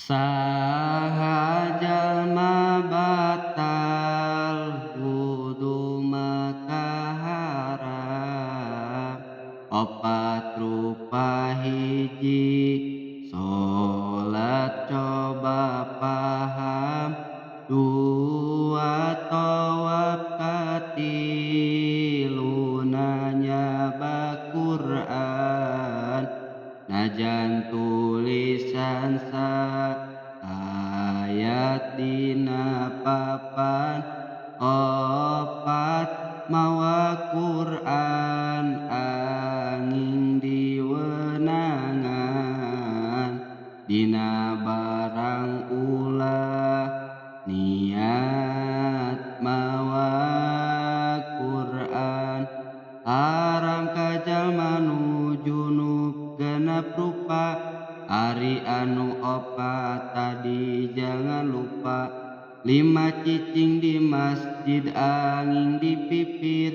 Saha jalma batal wudu maka haram opat rupa hiji salat coba paham dua tawaf katilu nanya Quran najan tulisan sa ayat dina papan opat mawa Quran angin diwenangan dina barang ulah niat mawa Quran haram ka jalma nu junub genep rupa ari anu opat tadi jangan lupa lima cicing di masjid angin di pipir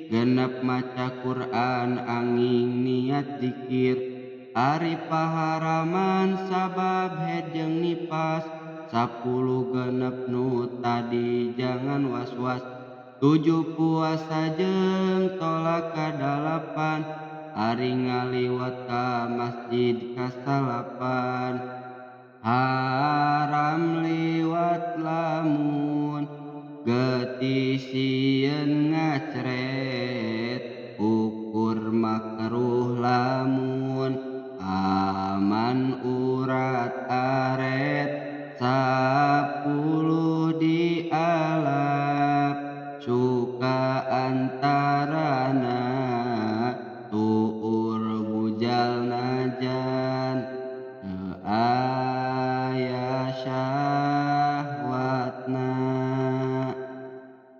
genep maca Quran angin niat zikir ari paharaman sabab haid jeung nipas 10 genep nu tadi jangan was-was 7 puasa jeung tolak ka-8 ari ngaliwat ka masjid kasalapan haram liwat lamun getih sieun ngacret ukur makruh lamun aman urat aret.